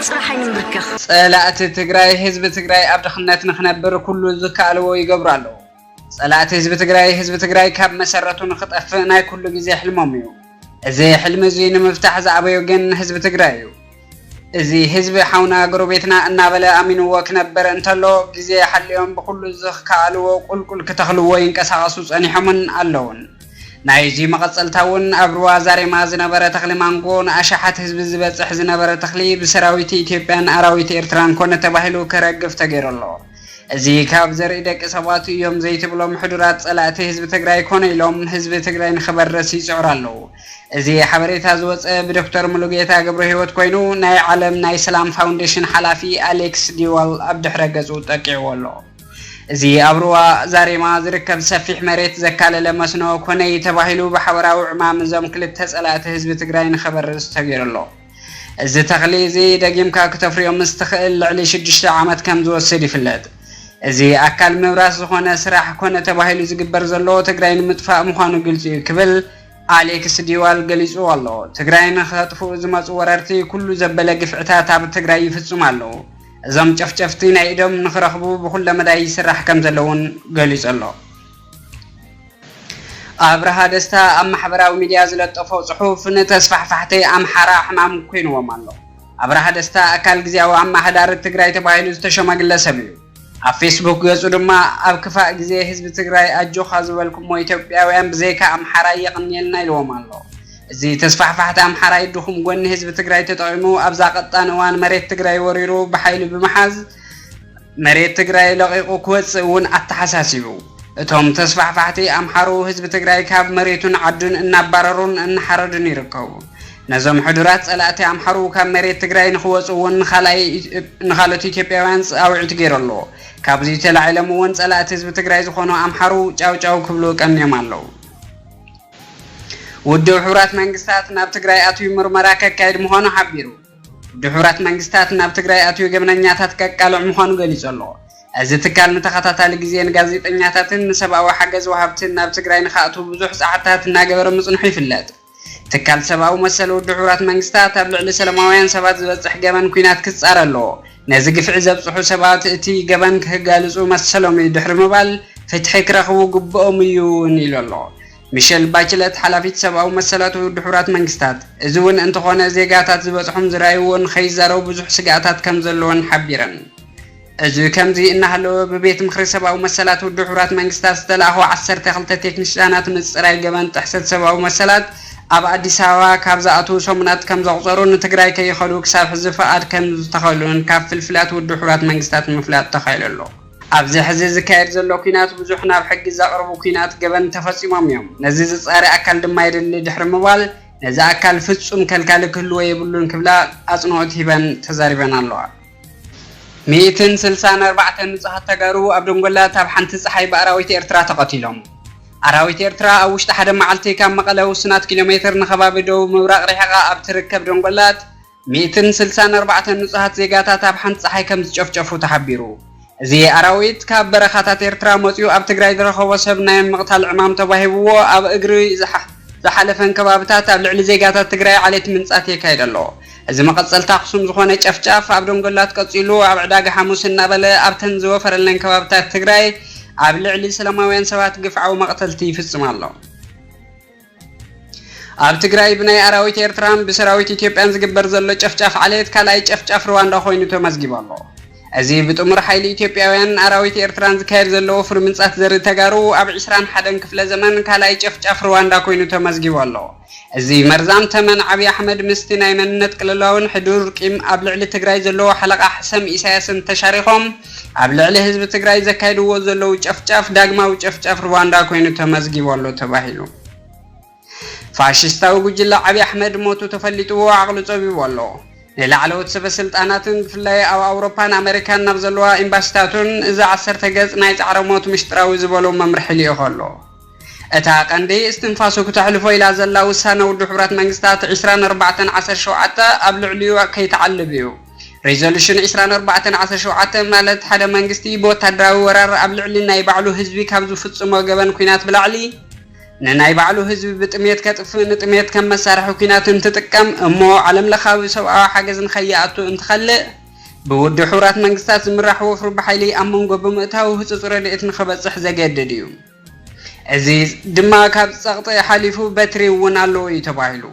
ጽባሕ ኣይንንብርከኽ። ጸላእቲ ትግራይ ህዝቢ ትግራይ ኣብ ድኽነት ንኽነብር ኩሉ ዝከኣልዎ ይገብሩ ኣለዉ። ጸላእቲ ህዝቢ ትግራይ ህዝቢ ትግራይ ካብ መሰረቱ ንኽጠፍእ ናይ ኩሉ ግዜ ሕልሞም እዩ። እዚ ሕልሚ እዚ ንምፍታሕ ዝኣበዩ ግን ህዝቢ ትግራይ እዩ። እዚ ህዝቢ ሓውና ጎረቤትና እናበለ ኣሚንዎ ክነብር እንተሎ ግዜ ሓልዮም ብኩሉ ዝከኣልዎ ቁልቁል ክተኽልዎ ይንቀሳቐሱ ጸኒሖምን ኣለውን። ናይዚ መቐጸልታ እውን ኣብ ሩባ ዛሬማ ዝነበረ ተኽሊ ማንጎ ንኣሽሓት ህዝቢ ዝበጽሕ ዝነበረ ተኽሊ ብሰራዊት ኢትዮጵያን ኣራዊት ኤርትራን ኮነ ተባሂሉ ክረግፍ ተገይሩ ኣሎ። እዚ ካብ ዘርኢ ደቂ ሰባት እዮም ዘይትብሎም ሕዱራት ጸላእቲ ህዝቢ ትግራይ ኮነ ኢሎም ህዝቢ ትግራይ ንኽበርስ ይጽዕሩ ኣለዉ። እዚ ሓበሬታ ዝወጸ ብዶክተር ሙሉጌታ ገብረ ህይወት ኮይኑ ናይ ዓለም ናይ ሰላም ፋውንዴሽን ሓላፊ ኣሌክስ ዲዋል ኣብ ድሕረ ገጹ ጠቂዕዎ ኣሎ። እዚ ኣብ ሩባ ዛሬማ ዝርከብ ሰፊሕ መሬት ዘካለለ መስኖ ኮነይ ተባሂሉ ብሓበራዊ ዕማም እዞም ክልተ ጸላእቲ ህዝቢ ትግራይ ንኸበርስ ተገይሩ ኣሎ። እዚ ተኽሊ እዚ ደጊምካ ክተፍርዮ ምስ ትኽእል ልዕሊ ሽዱሽተ ዓመት ከም ዝወስድ ይፍለጥ። እዚ ኣካል ምብራስ ዝኾነ ስራሕ ኮነ ተባሂሉ ዝግበር ዘሎ ትግራይ ንምጥፋእ ምዃኑ ግልፂ እዩ ክብል ኣሌክስ ዲዋል ገሊፁ ኣሎ። ትግራይ ንኸጥፍኡ ዝመፁ ወረርቲ ኩሉ ዘበለ ግፍዕታት ኣብ ትግራይ ይፍፅሙ ኣለዉ። እዞም ጨፍጨፍቲ ናይ ኢዶም ንኽረኽቡ ብኩለ መዳይ ይስራሕ ከም ዘሎ እውን ገሊፁ ኣሎ። ኣብርሃ ደስታ ኣብ ማሕበራዊ ሚድያ ዝለጠፎ ጽሑፍ ንተስፋሕፋሕቲ ኣምሓራ ሕማም ኮይንዎም ኣሎ። ኣብርሃ ደስታ ኣካል ግዜያዊ ኣማሓዳሪ ትግራይ ተባሂሉ ዝተሾመ ግለሰብ እዩ። ኣብ ፌስቡክ ገጹ ድማ ኣብ ክፋእ ግዜ ህዝቢ ትግራይ ኣጆኻ ዝበልኩሞ ኢትዮጵያውያን ብዘይካ ኣምሓራ የቕንየልና ኢልዎም ኣሎ። እዚ ተስፋሕፋሕቲ ኣምሓራይ ድኹም ጎኒ ህዝቢ ትግራይ ተጠቒሙ ኣብዛ ቀጣን እዋን መሬት ትግራይ ወሪሩ ብሓይሊ ብምሓዝ መሬት ትግራይ ለቒቑ ክወፅእ እውን ኣተሓሳሲቡ። እቶም ተስፋሕፋሕቲ ኣምሓሩ ህዝቢ ትግራይ ካብ መሬቱን ዓዱን እናባረሩን እናሓረዱን ይርከቡ። ነዞም ሕዱራት ፀላእቲ ኣምሓሩ ካብ መሬት ትግራይ ንኽወፁ እውን ንኻልኣይ ንኻልኦት ኢትዮጵያውያን ፃውዒት ገይሩ ኣሎ። ካብዚ ተላዒሎም እውን ፀላእቲ ህዝቢ ትግራይ ዝኾኑ ኣምሓሩ ጫው ጫው ክብሉ ቀንዮም ኣለዉ። ውድብ ሕቡራት መንግስታት ናብ ትግራይ ኣትዩ ምርመራ ከካይድ ምዃኑ ሓቢሩ። ውድብ ሕቡራት መንግስታት ናብ ትግራይ ኣትዩ ገበነኛታት ከቃልዕ ምዃኑ ገሊጹ ኣሎ። እዚ ትካል ንተኸታታሊ ግዜ ንጋዜጠኛታትን ንሰብኣዊ ሓገዝ ወሃብትን ናብ ትግራይ ንኽኣትዉ ብዙሕ ጻዕርታት እናገበረ ምጽንሑ ይፍለጥ። ትካል ሰብኣዊ መሰል ውድብ ሕቡራት መንግስታት ኣብ ልዕሊ ሰላማውያን ሰባት ዝበጽሕ ገበን ኲናት ክጻረ ኣለዎ። ነዚ ግፍዒ ዘብጽሑ ሰባት እቲ ገበን ክጋልጹ መሰሎም እዩ ድሕሪ ምባል ፍትሒ ክረኽቡ ግብኦም እዩ እውን ኢሉ ኣሎ። ሚሸል ባችለት ሓላፊት ሰብኣዊ መሰላት ውድብ ሕቡራት መንግስታት፣ እዚ እውን እንተኾነ ዜጋታት ዝበጽሖም ዝረኣይዎ ንኸይዛረቡ ብዙሕ ስግኣታት ከም ዘለወን ሓቢረን። እዚ ከምዚ እናሃለወ ብቤት ምኽሪ ሰብኣዊ መሰላት ውድብ ሕቡራት መንግስታት ዝተላእኹ ዓሰርተ ክልተ ቴክኒሽያናት ምጽራይ ገበን ጥሕሰት ሰብኣዊ መሰላት ኣብ ኣዲስ ኣበባ ካብ ዝኣትዉ ሰሙናት ከም ዘቑጸሩ ንትግራይ ከይኸዱ ክሳብ ሕዚ ፍቓድ ከም ዝተኸልኡን ካብ ፍልፍላት ውድብ ሕቡራት መንግስታት ምፍላጥ ተኻኢሉ ኣሎ። ኣብዚ ሕዚ ዝካየድ ዘሎ ኲናት ብዙሕ ናብ ሕጊ ዘቕርቡ ኲናት ገበን ተፈጺሞም እዮም። ነዚ ዝጻረ ኣካል ድማ የድሊ ድሕሪ ምባል ነዚ ኣካል ፍጹም ከልካሊ ክህልዎ የብሉን ክብላ ኣጽንኦት ሂበን ተዛሪበን ኣለዋ። ሚእትን ስልሳን ኣርባዕተን ንጹሃት ተጋሩ ኣብ ደንጎላት ኣብ ሓንቲ ጸሓይ ብኣራዊት ኤርትራ ተቐቲሎም። ኣራዊት ኤርትራ ኣብ ውሽጢ ሓደ መዓልቲ ካብ መቐለ ውሱናት ኪሎ ሜትር ንኸባቢ ደቡብ ምብራቕ ርሒቓ ኣብ ትርከብ ደንጎላት ሚእትን ስልሳን ኣርባዕተን ንጹሃት ዜጋታት ኣብ ሓንቲ ጸሓይ ከም ዝጨፍጨፉ ተሓቢሩ። እዚ ኣራዊት ካብ በረኻታት ኤርትራ መጺኡ ኣብ ትግራይ ዝረኸቦ ሰብ ናይ ምቕታል ዕማም ተዋሂብዎ ኣብ እግሪ ዝሓ- ዝሓለፈን ከባብታት ኣብ ልዕሊ ዜጋታት ትግራይ ዓሌት ምንጻት የካይድ ኣሎ። እዚ መቐጸልታ ኣኽሱም ዝኾነ ጨፍጫፍ ኣብ ደንጎላት ቀጺሉ ኣብ ዕዳጋ ሓሙስ እናበለ ኣብተን ዝወፈረለን ከባብታት ትግራይ ኣብ ልዕሊ ሰላማውያን ሰባት ግፍዓዊ መቕተልቲ ይፍጽም ኣሎ። ኣብ ትግራይ ብናይ ኣራዊት ኤርትራን ብሰራዊት ኢትዮጵያን ዝግበር ዘሎ ጨፍጫፍ ዓሌት ካልኣይ ጨፍጫፍ ሩዋንዳ ኮይኑ ተመዝጊቡ ኣሎ። እዚ ብጥሙር ሓይሊ ኢትዮጵያውያን ኣራዊት ኤርትራን ዝካየድ ዘሎ ወፍሪ ምንጻት ዘርኢ ተጋሩ ኣብ ዕስራን ሓደን ክፍለ ዘመን ካልኣይ ጨፍጫፍ ሩዋንዳ ኮይኑ ተመዝጊቡ ኣሎ። እዚ መርዛም ተመን ዓብዪ ኣሕመድ ምስቲ ናይ መንነት ቅልውላውን ሕዱር ቂም ኣብ ልዕሊ ትግራይ ዘለዎ ሓለቓ ሕሰም ኢሳያስን ተሻሪኾም ኣብ ልዕሊ ህዝቢ ትግራይ ዘካይድዎ ዘለዉ ጨፍጫፍ ዳግማዊ ጨፍጫፍ ሩዋንዳ ኮይኑ ተመዝጊቡ ኣሎ ተባሂሉ። ፋሽስታዊ ጉጅለ ዓብዪ ኣሕመድ ሞቱ ተፈሊጥዎ ዓቕሉ ጸቢቡ ኣሎ። ንላዕለዎት ሰበ ስልጣናትን ብፍላይ ኣብ ኣውሮፓን ኣመሪካን ናብ ዘለዋ ኤምባሲታቱን እዚ ዓሰርተ ገጽ ናይ ጻዕረ ሞት ምስጢራዊ ዝበሎ መምርሒ ልኢኹ ኣሎ። እታ ቀንዲ እስትንፋሱ ክተሕልፎ ኢላ ዘላ ውሳነ ውድብ ሕቡራት መንግስታት ዕስራን ኣርባዕተን ዓሰርተ ሸውዓተ ኣብ ልዕሊኡ ከይተዓልብ እዩ። ሬዞሉሽን ዕስራን ኣርባዕተን ዓሰርተ ሸውዓተ ማለት ሓደ መንግስቲ ብወታደራዊ ወራር ኣብ ልዕሊ ናይ ባዕሉ ህዝቢ ካብ ዝፍጽሞ ገበን ኲናት ብላዕሊ ንናይ ባዕሉ ህዝቢ ብጥሜት ከጥፍእ ንጥሜት ከም መሳርሒ ኲናት እንትጥቀም እሞ ዓለም ለኻዊ ሰብኣዊ ሓገዝ ንኸይኣቱ እንትኸልእ ብውድብ ሕቡራት መንግስታት ዝምራሕ ወፍሪ ብሓይሊ ኣብ መንጎ ብምእታው ህጹጽ ረድኤት ንኸበጽሕ ዘገድድ እዩ። እዚ ድማ ካብ ጸቕጢ ሓሊፉ በትሪ እውን ኣለዎ እዩ ተባሂሉ።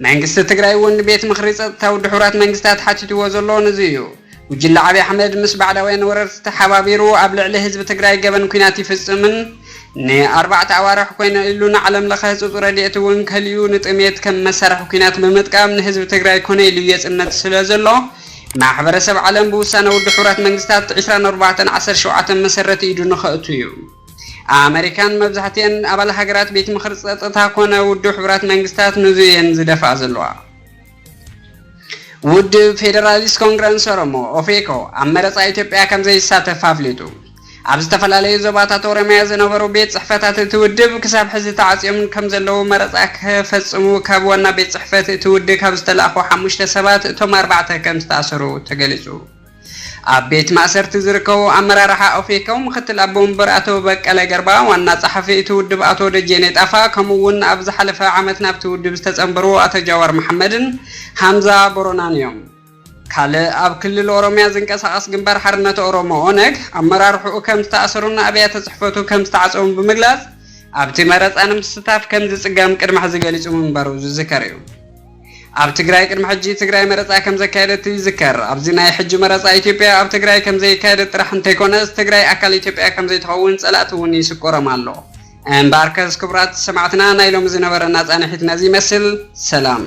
መንግስቲ ትግራይ እውን ቤት ምኽሪ ጸጥታ ውድብ ሕቡራት መንግስታት ሓቲትዎ ዘሎ ነዚ እዩ። ጉጅለ ዓብዪ ኣሕመድ ምስ ባዕዳውያን ወረርቲ ተሓባቢሩ ኣብ ልዕሊ ህዝቢ ትግራይ ገበን ኲናት ይፍጽምን ንኣርባዕተ ኣዋርሕ ኮይነ ኢሉ ንዓለም ለኸ ህጹጽ ረድኤት እውን ከልዩ ንጥሜት ከም መሳርሒ ኲናት ብምጥቃም ንህዝቢ ትግራይ ኮነ ኢሉ የጽነት ስለ ዘሎ ማሕበረሰብ ዓለም ብውሳነ ውድብ ሕቡራት መንግስታት ዕስራን ኣርባዕተን ዓሰርተ ሸውዓተን መሰረት ኢዱ ንኸእቱ እዩ። ኣመሪካን መብዛሕትኤን ኣባል ሃገራት ቤት ምኽሪ ጸጥታ ኮነ ውድብ ሕቡራት መንግስታት ነዚ እየን ዝደፍኣ ዘለዋ። ውድብ ፌደራሊስት ኮንግረስ ኦሮሞ ኦፌኮ ኣብ መረጻ ኢትዮጵያ ከም ዘይሳተፍ ኣፍሊጡ። ኣብ ዝተፈላለዩ ዞባታት ኦሮሚያ ዝነበሩ ቤት ጽሕፈታት እቲ ውድብ ክሳብ ሕዚ ተዓጽዮም ከም ዘለዉ መረጻ ክፈጽሙ ካብ ዋና ቤት ጽሕፈት እቲ ውድብ ካብ ዝተላእኹ ሓሙሽተ ሰባት እቶም ኣርባዕተ ከም ዝተኣሰሩ ተገሊጹ። ኣብ ቤት ማእሰርቲ ዝርከቡ ኣመራርሓ ኦፌኮ ምክትል ኣቦ ወንበር ኣቶ በቀለ ገርባ፣ ዋና ጸሓፊ እቲ ውድብ ኣቶ ደጀኔ ጣፋ፣ ከምኡ እውን ኣብ ዝሓለፈ ዓመት ናብቲ ውድብ ዝተጸንበሩ ኣቶ ጃዋር መሓመድን ሃምዛ ቦሮናን እዮም። ካልእ ኣብ ክልል ኦሮሚያ ዝንቀሳቐስ ግንባር ሓርነት ኦሮሞ ኦነግ ኣመራርሕኡ ከም ዝተኣሰሩን ኣብያተ ጽሕፈቱ ከም ዝተዓጸውን ብምግላጽ ኣብቲ መረጻ ንምስታፍ ከም ዝጽገም ቅድሚ ሕዚ ገሊጹ ምንባሩ ዝዝከር እዩ። ኣብ ትግራይ ቅድሚ ሕጂ ትግራይ መረጻ ከም ዘካየደት ይዝከር። ኣብዚ ናይ ሕጂ መረጻ ኢትዮጵያ ኣብ ትግራይ ከም ዘይካየደት ጥራሕ እንተይኮነስ ትግራይ ኣካል ኢትዮጵያ ከም ዘይትኸውን ጸላእቲ እውን ይስቆሮም ኣሎ። እምበኣርከስ ክቡራት ሰማዕትና ናይ ሎሚ ዝነበረና ጻንሒት ነዚ ይመስል። ሰላም።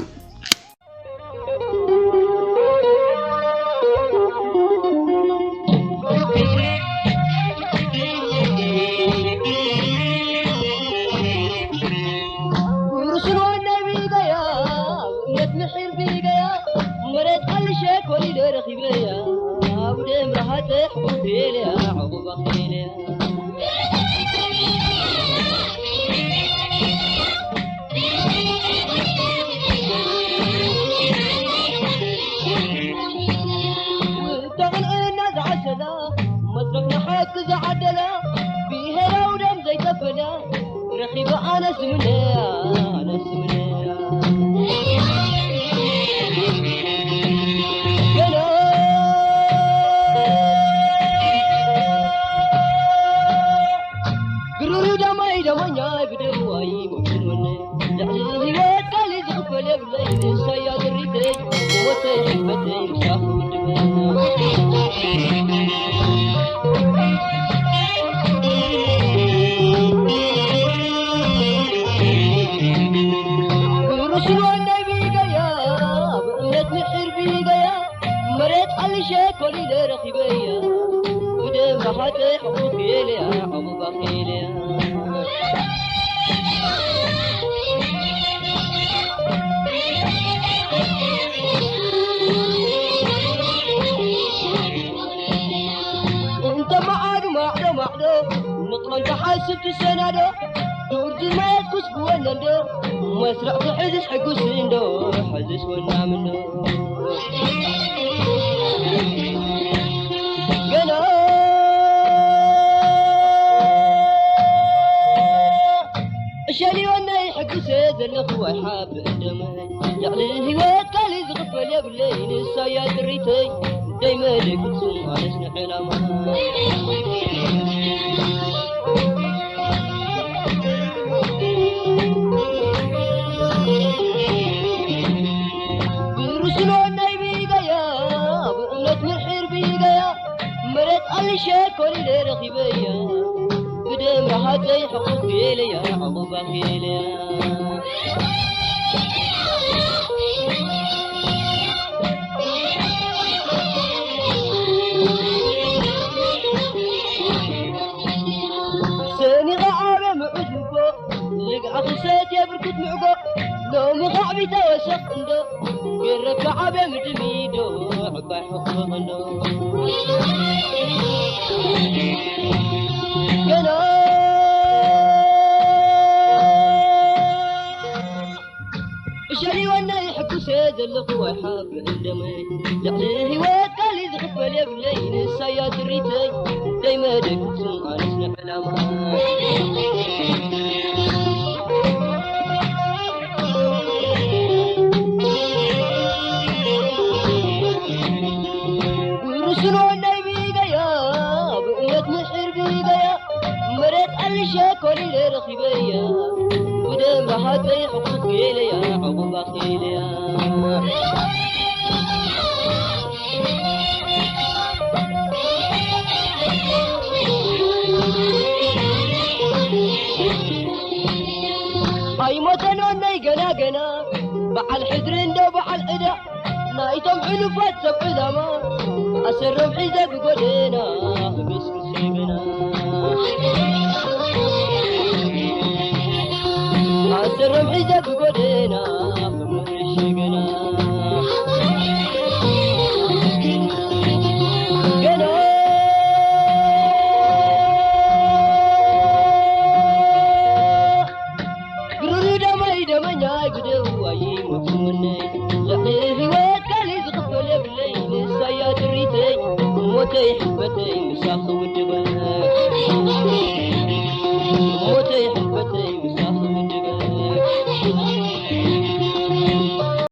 ኣበይ ሕቁፍ ኢለያ ዕቑባ ኢለያ። ኣይሞተን ወነይ ገና ገና በዓል ሕድሪ እንዶ በዓል ዕዳ ናይቶም ሕሉፋት ሰብ ዕላማ ኣሰሮም ሒዘ ብጎደና ብስኩስ ሸገና ኣሰሮም ሒዘ ብጎደና ብሙሽ ሸገና